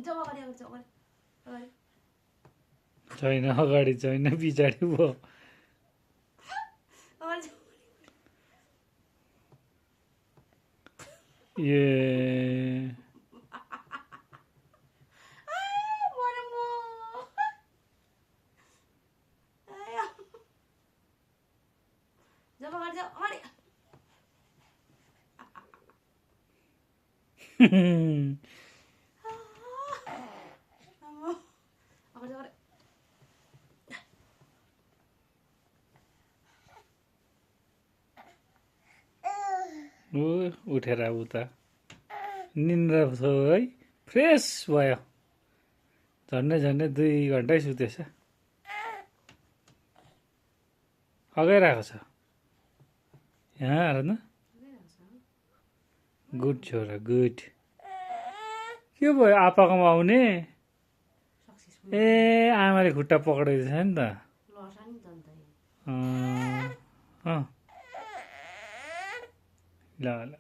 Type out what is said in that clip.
जाऊ अगाडि अगाडि जाऊ अगाडि अगाडि छैन अगाडि छैन पछाडि भयो अगाडि जाऊ ए मरे म जाऊ अगाडि जाऊ अगाडि अगाडि अगाडि ऊ उठेर उता निन्द्रा छ है फ्रेस भयो झन्डै झन्डै 2 घन्टै सुतेछ अगाइरहेको छ यहाँ हेर न गुड छोरा गुड के भयो आपाकोमा आउने ए आमाले खुट्टा पक्राइदिएछ नि त लसा नि त ल ल